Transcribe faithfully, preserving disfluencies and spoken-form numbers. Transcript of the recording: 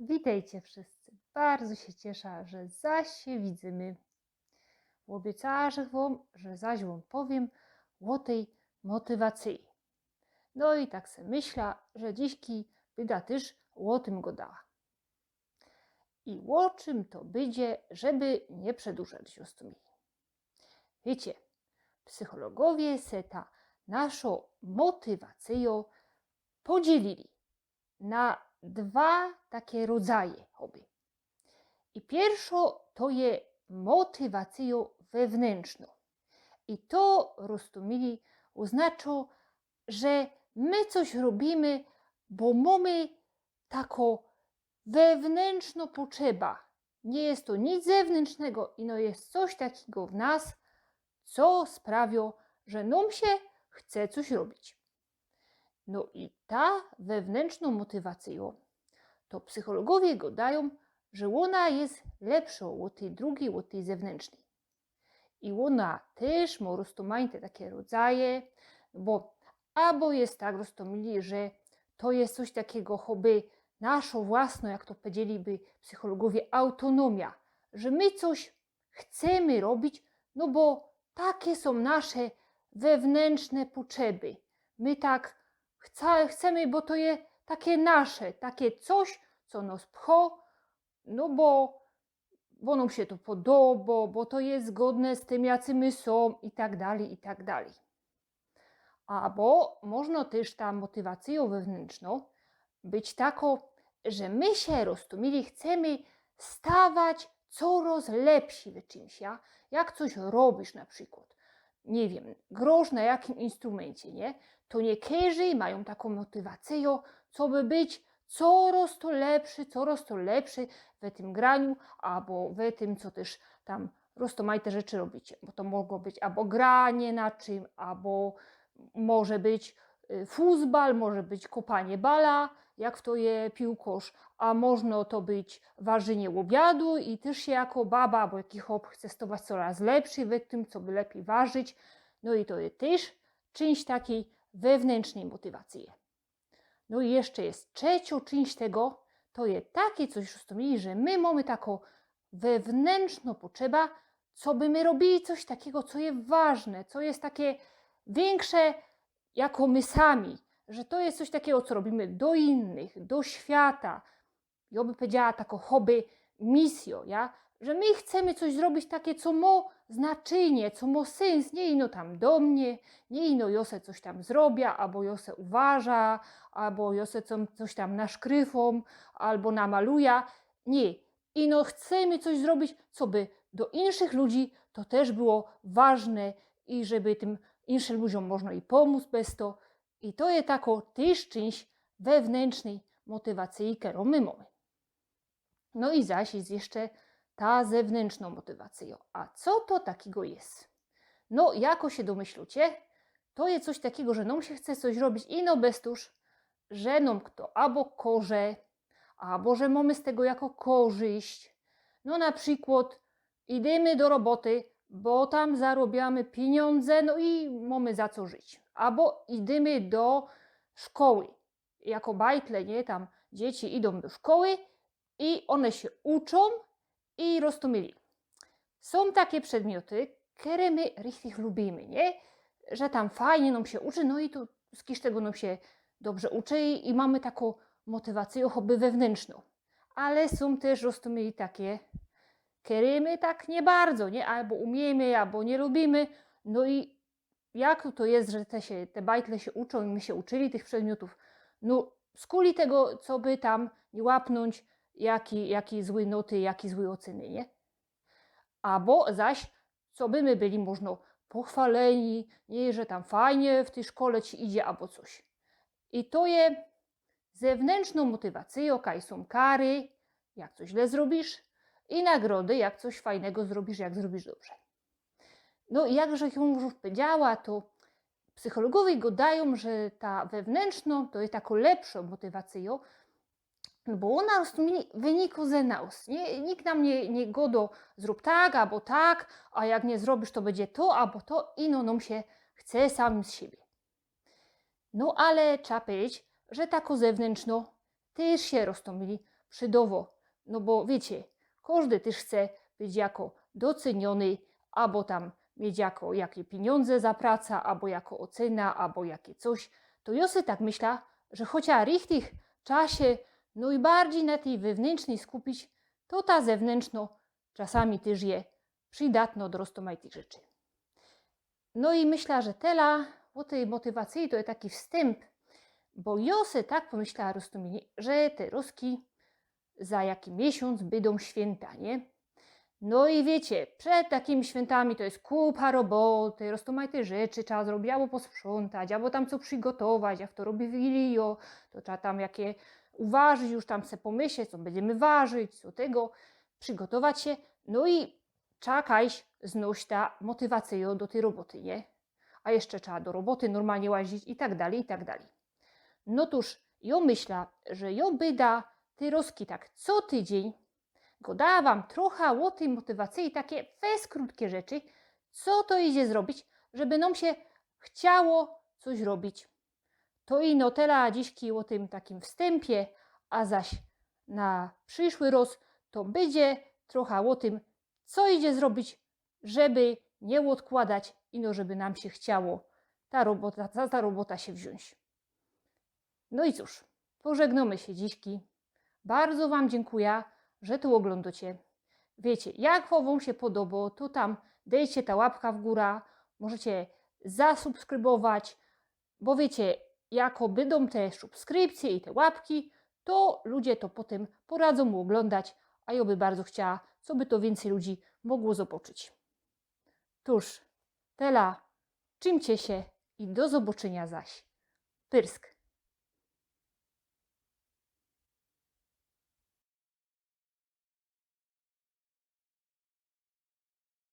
Witejcie wszyscy. Bardzo sie ciesza, że zaś sie widzymy. Ôbiecała żech wōm, że zaś wōm powiym ô tyj motywacyji. No i tak se myśla, że dzisiej byda tyż ô tym godała. I ô czym to bydzie, żeby niy przedłużać, ôstomili. Wiycie, psychologowie se ta naszo motywacyjo podzielili na dwa take rodzaje choby. I piyrszŏ to je motywacyjo wewnynczno. I to, ôstomili, ôznaczo, że my coś robimy, bo mōmy takõ wewnynczno potrzeba. Niy je to nic zewnyncznego, ino je coś takigo w nas, co sprawio, że nōm sie chce coś robić. No i ta wewnynczno motywacyjo, to psychologowie godajōm, że ôna je lepszŏ ôd tyj drugij, ôd tyj zewnyncznyj. I ôna tyż mŏ roztōmajte take rodzaje, bo abo je tak, ôstomili, że to je coś takigo choby naszo własno, jak to powiedzieliby psychologowie, autonomia, że my coś chcemy robić, no bo take sōm nasze wewnynczne potrzeby. My tak chca-, chcemy, bo to je take nasze, take coś, co nŏs pchŏ, no bo, bo nōm sie to podobŏ, bo to je zgodne z tym, jacy my sōm i tak dalij, i tak dalij. Abo możno tyż ta motywacyjo wewnynczno być takŏ, że my sie, ôstomili, chcemy stawać corŏz lepsi we czymś, ja? Jak coś robisz na przikłŏd, niy wiym, grosz na jakim instrumyncie, niy? To niykerzy majōm takõ motywacyjõ, coby być corŏz to lepszy, corŏz to lepszy we tym graniu, abo we tym, co tyż tam roztōmajte rzeczy robicie, bo to mogło być abo granie na czym, abo może być, y, fuzbal, może być kopanie bala, jak fto je piłkŏrz, a możno to być warzynie ôbiadu i tyż sie jako baba abo jaki chop chce stawać corŏz lepszy we tym, coby lepij warzić. No i to je tyż czynść takij wewnyncznyj motywacyje. No i jeszcze je trzeciŏ czynść tego, to je take coś, ôstomili, że my mōmy takõ wewnynczno potrzeba, coby my robili coś takigo, co je ważne, co je take wiynkrze jako my sami, że to je coś takigo, co robimy do innych, do świata. Jŏ by powiedziała, takŏ choby misjŏ, ja? Że my chcemy coś zrobić take, co mŏ znaczynie, co mŏ syns, niy ino tam do mie, niy ino jŏ se coś tam zrobia, abo jŏ se uważa, abo jŏ se co-, coś tam naszkryfōm, abo namaluja. Niy. Ino chcemy coś zrobić, coby do inszych ludzi to tyż było ważne i żeby tym inszym ludziōm możno i pōmōc bez to. I to je takŏ tyż czynść wewnyncznyj motywacyje, kerõ my mōmy. No i zaś je jeszcze ta zewnynczno motywacyjŏ. A co to takigo je? No, jako sie domyślōcie, to je coś takigo, że nōm sie chce coś robić ino bez to, że nōm fto abo koże, abo że mōmy z tego jako korzyść. No, na przikłŏd idymy do roboty, bo tam zarobiamy piniōndze, no i mōmy za co żyć. Abo idymy do szkoły. Jako bajtle, niy? Tam dzieci idōm do szkoły i ône sie uczōm i roztōmili. Sōm take przedmioty, kere my richtig lubimy, niy? Że tam fajnie nōm sie uczy, no i to z kiż tego nōm sie dobrze uczy i, i mōmy takõ motywacyjõ choby wewnynczno. Ale sōm tyż, roztōmili, take, kere my tak niy bardzo, niy? Abo umiymy, abo niy lubimy. No i jak to je, że te sie, te bajtle sie uczōm i my sie uczyli tych przedmiotōw? No, skuli tego, coby tam niy łapnōńć jakij, jakij złij noty, jakij złij ôcyny, niy? Abo zaś, coby my byli możno pochwaleni, niy, że tam fajnie w tyj szkole ci idzie, abo coś. I to je zewnynczno motywacyjŏ, kaj sōm kary, jak coś źle zrobisz, i nagrody, jak coś fajnego zrobisz, jak zrobisz dobrze. No i jak żech już powiedziała, to psychologowie godajōm, że ta wewnynczno to je takŏ lepszŏ motywacyjŏ, no bo ôna w sumie wynikŏ ze nŏs, niy? Nikt nōm niy, niy godŏ: „Zrōb tak abo tak, a jak niy zrobisz, to bydzie to abo to”, ino nōm sie chce samym z siebie. No ale trzeba powiedzieć, że takŏ zewnynczno tyż sie, roztōmili, przidowo. No bo wiycie, kożdy tyż chce być jako docyniōny, abo tam mieć jako, jakie piniōndze za praca, abo jako ocyna, abo jakie coś. To jo se tak myśla, że chocia richtig trza sie nojbardzij na tyj wewnyntrznyj skupić, to ta zewnyntrzno czasami tyż je przidatno do roztōmajtych rzeczy. No i myśla, że tela ô tyj motywacyji to je taki wstymp, bo jo se tak pomyśla, roztōmiycie, że te roski za jaki miesiōnc bydōm świynta, nie? No i wiycie, przed takimi świyntami to je kupa roboty, roztōmajte rzeczy trzeba zrobić, abo posprzątać, abo tam co przigotować, jak to robi Wilio, to trzeba tam jakie uwarzyć, już tam se pomyśleć, co bydymy warzyć, co tego, przigotować sie, no i trzeba kajś znojś ta motywacyjo do tyj roboty, nie? A jeszcze trzeba do roboty normalnie łazić i tak dalij, i tak dalij. No tōż, jo myśla, że jo byda tyj roski tak co tydziyń godała wōm trocha ô tyj motywacyji, takie fest krōtkie rzeczy, co to idzie zrobić, żeby nōm sie chciało coś robić. To ino tela dzisiki ô tym takim wstympie, a zaś na prziszły roz to bydzie trocha ô tym, co idzie zrobić, żeby niy ôdkładać, ino żeby nōm sie chciało ta robota, za ta robota sie wziōńć. No i cōż, pożegnōmy sie dzisiki. Bardzo wōm dziynkuja, że to ôglōndŏcie. Wiycie, jak wōm sie podobo, to tam dejcie ta łapka w gōra, możecie zasubskrybować, bo wiycie, jako bydōm te subskrypcje i te łapki, to ludzie to potym poradzōm ôglōndać, a jo by bardzo chciała, co by to wiyncyj ludzi mogło zobaczyć. Tōż, tela, trzimcie sie i do zobaczyniŏ zaś. Pyrsk.